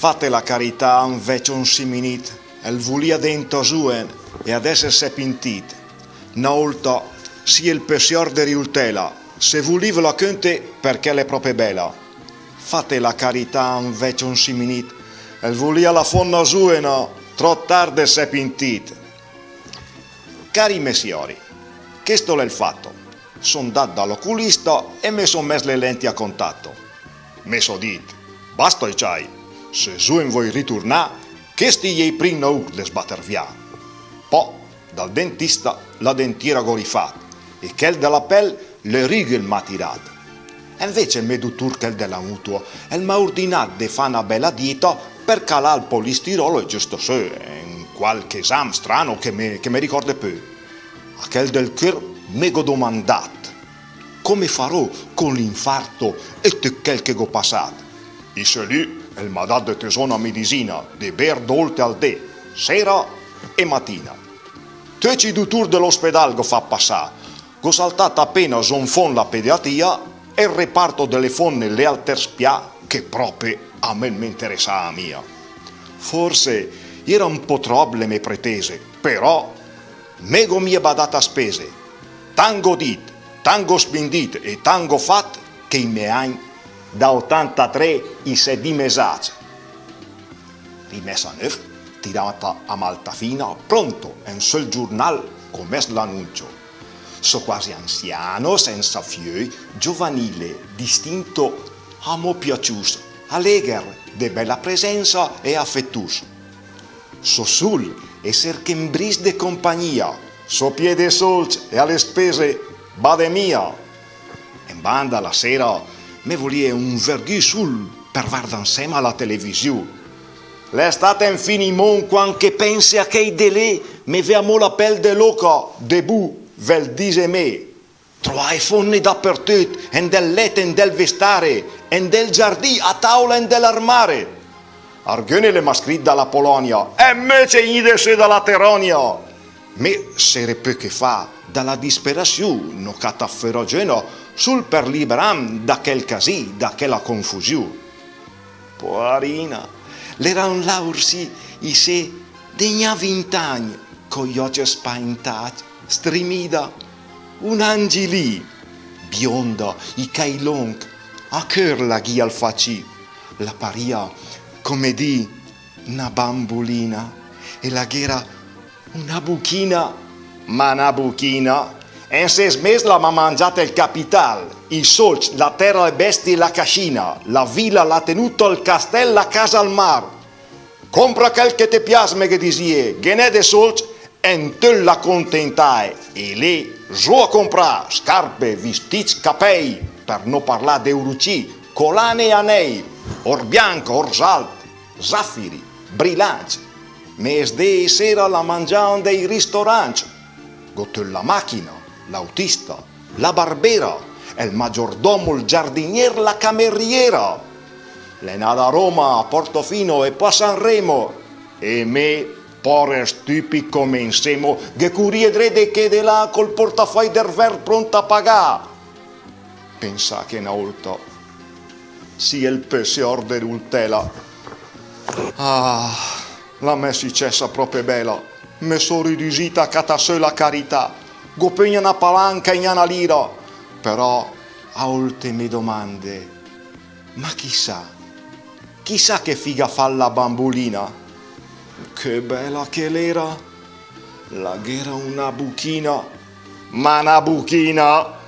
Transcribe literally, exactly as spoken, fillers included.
Fate la carità a 'n vècio insiminit, el vulìa dentà zuen e adès el s'è pintit. Na olta, sì el pö sior de Riultèla, se vulìv la cönte perché l'è pròpe bèla. Fate la carità a 'n vècio insiminit, el vulìa la fómna zuena, tròp tard el s'è pintit. Cari mé siori, chesto l'è 'l fato. So 'ndat da l'oculista e me so mès le lenti a contato. Me so dit: basta i ciai, se zuen vöi riturnà, chesti i è i prim naur de sbater vià. Pò, dal dentista, la dentiera gh'ó rifat, e chèl de la pèl le rüghe el m'à tirat. E invece 'l me dutur, chèl de la mutua, el m'à urdinat de fà na bèla dieta per calà 'l polistirolo e giöst sö, e 'n qualche esam strano che me, che me ricorde pö. A chèl del cör me gh'ó domandat: come farò con l'infarto e töt chèl che gh'ó pasat? Isé lü el m'à dat de tö zó na medisina de bér dò olte al dé, sera e matina. Töcc i dutur de l'ospedal gh'ó fat pasà, gh'ó saltat apéna zó 'n fómna la pediatria e 'l reparto de le fómne lé al tèrs pià, che pròpe a me 'l me interessava mia. Forse i éra 'n pó tròp le me pretese, però me gh'ó mia badat a spese. Tant gh'ó dit, tant gh'ó spindit e tant gh'ó fat, che i me agn da otantatré i s'è dimezàcc. Rimèss a nöf, tirata a malta fina, pronto, en söl giurnal gh'ó mèss l'anuncio. So quasi anziano, senza fiöi, giovanile, distinto, a mò piaciùs, alégher, de bèla presenza e afetùs. So sul e serche 'n bris de compagnia, so pié de sólcc e a le spese bade mia. En banda la sera me volìe un vergü sul per vardà 'nsèma la televisiù. L'è stat en finimónd quand che pènse a chèi de lé, me vé amò la pèl de l'óca, debù, ve 'l dise mé. Troàe fómne dapertöt, en del lèt, en del vestare, en del giardì, a tàola, en de l'armare. Argü ne l'è ma scrit da la Polònia, e mé ce gnì de sö da la Terònia. Mé sére pö che fà, da la disperasiù, n'ó catàt föra giöna, sul per liberàm da chèl casì, da chèla confusiù. Poarina, l'era un laur sì, isé, de gna vint agn, coi òcc spaentàcc, strimida, un angilì, bionda, i cai lóngh, a cör la gh'ìa 'l facì, la parìa, come dì, na bambulina, e la gh'era una buchina, ma na buchina. En sés més la m'à mangiàt el capitàl, i sólcc, la tèra, le bestie, la casina, la vila, la tenuta, el castèl, la casa al mar. Compra chèl che te piàs, me ghe disìe, ghe n'è de sólcc, en töt la contentàe, e lé, zó a comprà, scarpe, vistìcc, capèi, per no parlà de urucì, colane e anèi, or bianch, or zalt, zafiri, brilàncc. Mesdé e sera la mangiàa en dei ristoràncc. Gh'ó töt la machina, l'autista, la barbera, el maggiordomo, el giardiniér, la cameriéra. L'è nada a Roma, a Portofino e pò a Sanremo. E mé, pòer stüpid come 'n sémo, ghe curìe dré de ché e de là col portaföi dervèrt, pront a pagà. Pensà che na ólta, sì, el pö sior de Riultèla. Ah, la m'è sücèsa pròpe bèla. Me só ridüsìt a catà sö la carità. Gh'ó pö gna na palanca e gna na lira. Però a ólte me domande: ma chissà, chissà che fi gh'à fat la bambulina? Che bèla che l'era! La gh'era una buchina, ma na buchina!